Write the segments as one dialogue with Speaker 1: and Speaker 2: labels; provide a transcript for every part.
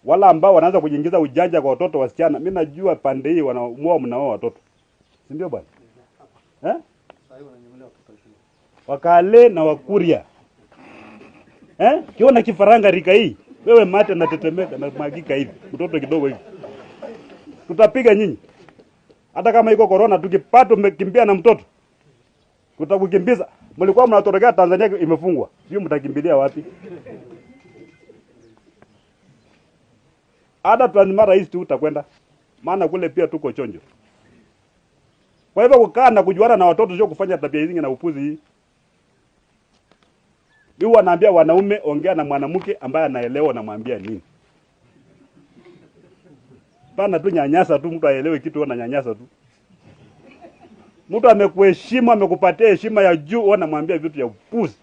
Speaker 1: Wala ambao wanaanza kujiingiza ujanja kwa watoto wasichana, mimi najua pande hii wanaoa mnaoa watoto. Si ndio bwana? Eh? Wakale na Wakuria. Eh? Kiona kifaranga rika hii, wewe mate na tetemeka na magika hivi, mtoto kidogo hivi. Tutapiga nyinyi. Hata kama iko corona tukipata umekimbia na mtoto, tutakukimbiza. Mlikuwa mnatorokea Tanzania imefungwa. Sio mtakimbilia wapi? Hata Transmara East utakwenda. Maana kule pia tuko chonjo. Kwa hivyo kukaa na kujuana na watoto sio kufanya tabia hizi na upuzi hii. Mimi wanaambia wanaume, ongea na mwanamke ambaye anaelewa na mwambia nini. Pana tu nyanyasa tu, mtu aelewe kitu na nyanyasa tu. Mtu amekuheshimu, amekupatia heshima ya juu, wanamwambia vitu ya upuzi.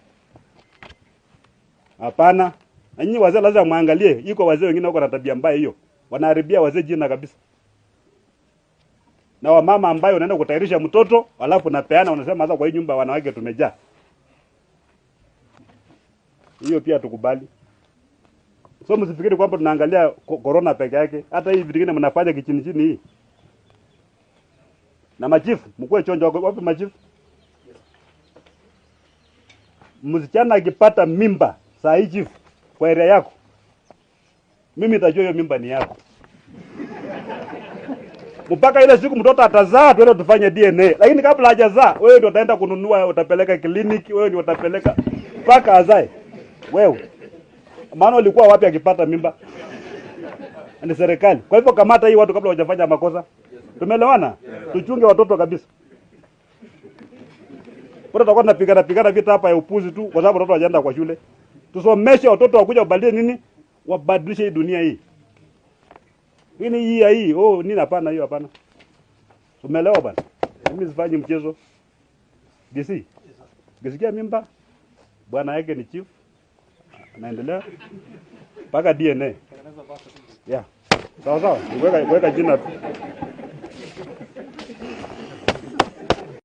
Speaker 1: Hapana. Na nyinyi wazee lazima muangalie, iko wazee wengine wako na tabia mbaya hiyo. Wanaharibia wazee jina kabisa. Na wamama ambayo unaenda kutayarisha mtoto, alafu unapeana unasema sasa kwa hii nyumba wanawake tumejaa. Hiyo pia tukubali. So msifikiri kwamba tunaangalia corona peke yake. Hata hii vitu vingine mnafanya kichini chini hii. Na machifu, mkue chonjo wapi machifu? Msichana akipata mimba saa hii chifu kwa area yako, mimi nitajua hiyo mimba ni yako. Mpaka ile siku mtoto atazaa tuende tufanye DNA. Lakini kabla hajazaa, wewe ndio utaenda kununua, utapeleka kliniki, wewe ndio utapeleka mpaka azae. Wewe. Maana ulikuwa wapi akipata mimba? Ni serikali. Kwa hivyo kamata hii watu kabla hawajafanya makosa. Tumeelewana? Tuchunge watoto kabisa. Bora tutakuwa tunapigana pigana vita hapa ya upuzi tu kwa sababu watoto hawajaenda kwa shule. Tusomeshe watoto wakuja wabadilishe nini? Wabadilishe hii dunia hii. Nini hii ya hii? Oh, nini hapana hiyo hapana. Umeelewa bwana? Mimi sifanyi mchezo. DC. Ukisikia mimba bwana yake ni chief. Anaendelea mpaka DNA. Yeah. Sawa sawa. Weka jina tu.